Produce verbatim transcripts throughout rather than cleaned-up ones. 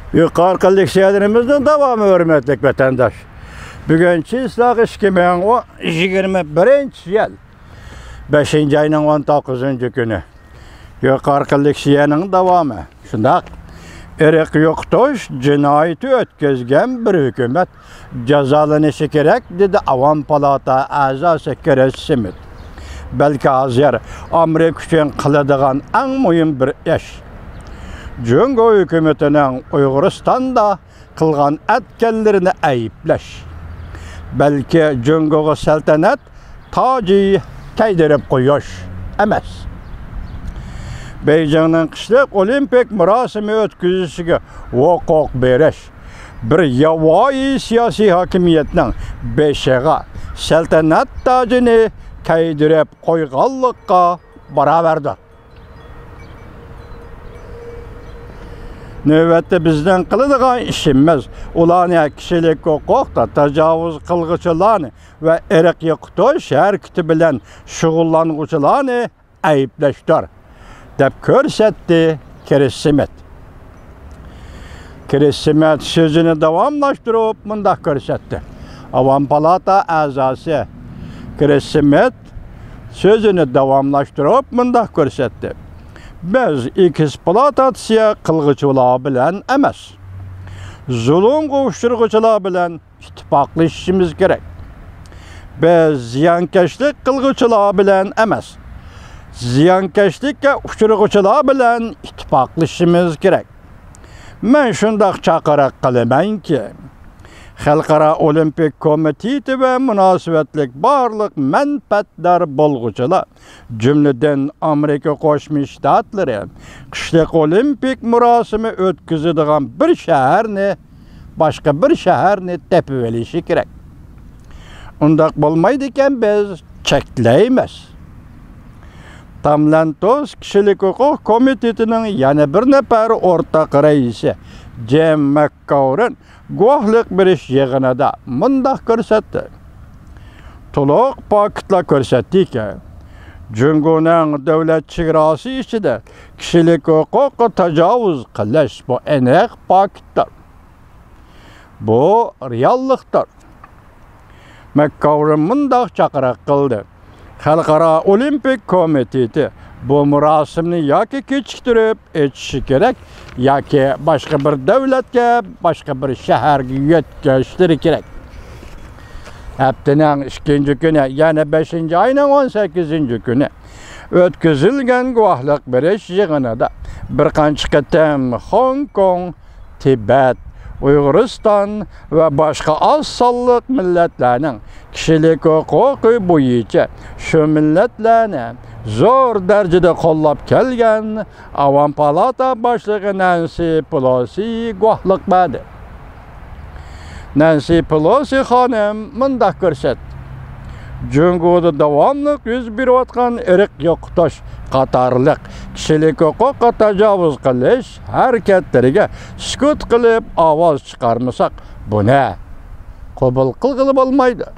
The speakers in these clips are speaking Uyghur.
يۇقىرىقى لېكسىيەلىرىمىزنىڭ داۋامى، ھۆرمەتلىك ۋەتەنداش. بۈگۈن چىسلاق ئىككى مىڭ يىگىرمە بىرىنچى يىل، بەشىنچى ئاينىڭ ئون توققۇزىنچى كۈنى. يۇقىرىقى لېكسىيەنىڭ داۋامى. شۇنداق. ئىرق يوقىتىش جىنايىتى ئۆتكۈزگەن بىر ھۆكۈمەت جازالىنىشى كېرەك، دېدى ئاۋام پالاتا ئەزاسى كرىس سمىت. بەلكى ھازىر ئامېرىكا ئۈچۈن قىلىدىغان ئەڭ مۇھىم بىر ئىش. جۇڭگو ھۆكۈمىتىنىڭ ئۇيغۇرىستاندا قىلغان ئەتكەنلىرىنى ئەيىبلەش. بەلكى جۇڭگوغا سەلتەنەت تاجى كەيدۈرۈپ قويۇش ئەمەس. بېيجىڭنىڭ قىشلىق ئولىمپىك مۇراسىمى ئۆتكۈزۈشىگە ھوقۇق بېرىش بىر ياۋايى سىياسىي ھاكىمىيەتنىڭ بېشىغا سەلتەنەت تاجىنى كەيدۈرۈپ قويغانلىققا باراۋەردۇر. نۆۋەتتە بىزنىڭ قىلىدىغان ئىشىمىز ئۇلارنى، كىشىلىك ھوقۇققا تاجاۋۇز قىلغۇچىلارنى ۋە ئىرق يوقىتىش ھەرىكىتى بىلەن شۇغۇللانغۇچىلارنى ئەيىبلەشتۇر، دەپ كۆرسەتتى كرىس سمىت. كرىس سمىت سۆزىنى داۋاملاشتۇرۇپ مۇنداق كۆرسەتتى. ئاۋام پالاتا ئەزاسى كرىس سمىت سۆزىنى داۋاملاشتۇرۇپ مۇنداق كۆرسەتتى. بىز ئېكسپلۇئاتاتسىيە قىلغۇچىلار بىلەن ئەمەس، زۇلۇمغا ئۇچرىغۇچىلار بىلەن ئىتتىپاقلىشىشىمىز كېرەك. بىز زىيانكەشلىك قىلغۇچىلار بىلەن ئەمەس، زىيانكەشلىككە ئۇچرىغۇچىلار بىلەن ئىتتىپاقلىشىشىمىز كېرەك. مەن شۇنداق چاقىرىق قىلىمەنكى، خەلقئارا ئولىمپىك كومىتېتى ۋە مۇناسىۋەتلىك بارلىق مەنپەئەتدار بولغۇچىلار، جۈملىدىن ئامېرىكا قوشما شتاتلىرى، قىشلىق ئولىمپىك مۇراسىمى ئۆتكۈزىدىغان بىر شەھەرنى، باشقا بىر شەھەرنى تېپىۋېلىشى كېرەك. ئۇنداق بولمايدىكەن، بىز چەكلەيمىز. تاملەنتوس كىشىلىك ھوقۇق كومىتېتىنىڭ يەنە بىر نەپەر ئورتاق رەئىسى جېم ماككاۋرىن گۇۋاھلىق بېرىش يىغىنىدا مۇنداق كۆرسەتتى. تولۇق پاكىتلار كۆرسەتتىكى، جۇڭگونىڭ دۆلەت چېگراسى ئىچىدە كىشىلىك ھوقۇققا تاجاۋۇز قىلىش، بۇ ئېنىق پاكىتتۇر. بۇ رېئاللىقتۇر. ماككاۋرىن مۇنداق چاقىرىق قىلدى. خەلقئارا ئولىمپىك كومىتېتى بۇ مۇراسىمنى ياكى كېچىكتۈرۈپ ئېچىشى كېرەك، ياكى باشقا بىر دۆلەتكە، باشقا بىر شەھەرگە يۆتكەشلىرى كېرەك. ھەپتىنىڭ ئىككىنچى كۈنى، يەنى بەشىنچى ئاينىڭ ئون سەككىزىنچى كۈنى ئۆتكۈزۈلگەن گۇۋاھلىق بېرىش يىغىنىدا بىر قانچە قېتىم خوڭكوڭ، تىبەت، ئۇيغۇرىستان ۋە باشقا ئاز سانلىق مىللەتلەرنىڭ كىشىلىك ھوقۇقى بويىچە شۇ مىللەتلەرنى زور دەرىجىدە قوللاپ كەلگەن ئاۋام پالاتا باشلىقى نەنسى پېلوسى گۇۋاھلىق بەردى. نەنسى پېلوسى خانىم مۇنداق كۆرسەتتى: جۇڭگودا داۋاملىق يۈز بېرىۋاتقان ئىرق يوقىتىش قاتارلىق كىشىلىك ھوقۇققا تاجاۋۇز قىلىش ھەرىكەتلىرىگە سۈكۈت قىلىپ ئاۋاز چىقارمىساق، بۇنى قوبۇل قىلغىلى بولمايدۇ.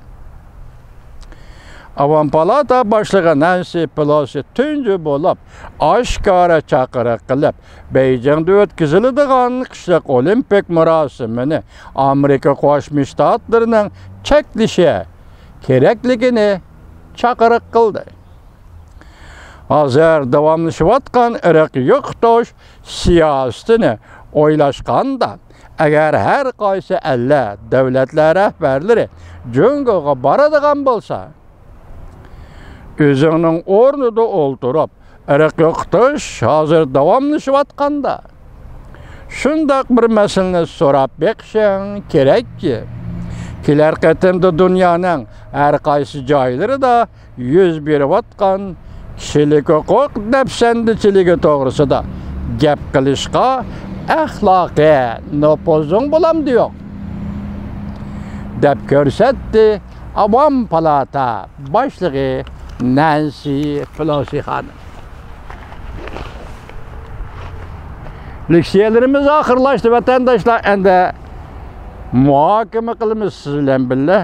ئاۋام پالاتا باشلىقى نەنسى پېلوسى تۇنجى بولۇپ ئاشكارا چاقىرىق قىلىپ، بېيجىڭدا ئۆتكۈزۈلىدىغان قىشلىق ئولىمپىك مۇراسىمىنى ئامېرىكا قوشما شتاتلىرىنىڭ چەكلىشى كېرەكلىكىنى چاقىرىق قىلدى. ھازىر داۋاملىشىۋاتقان ئىرق يوقىتىش سىياسىتىنى ئويلاشقاندا، ئەگەر ھەر قايسى ئەللەر، دۆلەتلەر رەھبەرلىرى جۇڭگوغا بارىدىغان بولسا، ئۆزۈڭنىڭ ئورنىدا ئولتۇرۇپ، ئىرق يوقىتىش ھازىر داۋاملىشىۋاتقاندا، شۇنداق بىر مەسىلىنى سوراپ بېقىشىڭ كېرەككى، كېلەر قېتىمدا دۇنيانىڭ ھەر قايسى جايلىرىدا يۈز بېرىۋاتقان كىشىلىك ھوقۇق دەپسەندىچىلىكى توغرىسىدا گەپ قىلىشقا ئەخلاقىي نوپۇزۇڭ بولامدۇ يوق؟ دەپ كۆرسەتتى ئاۋام پالاتا باشلىقى نەنسى پېلوسى خانىم. لېكسىيەلىرىمىز ئاخىرلاشتى، ۋەتەنداشلار. ئەمدى مۇھاكىمە قىلىمىز سىز بىلەن بىللە.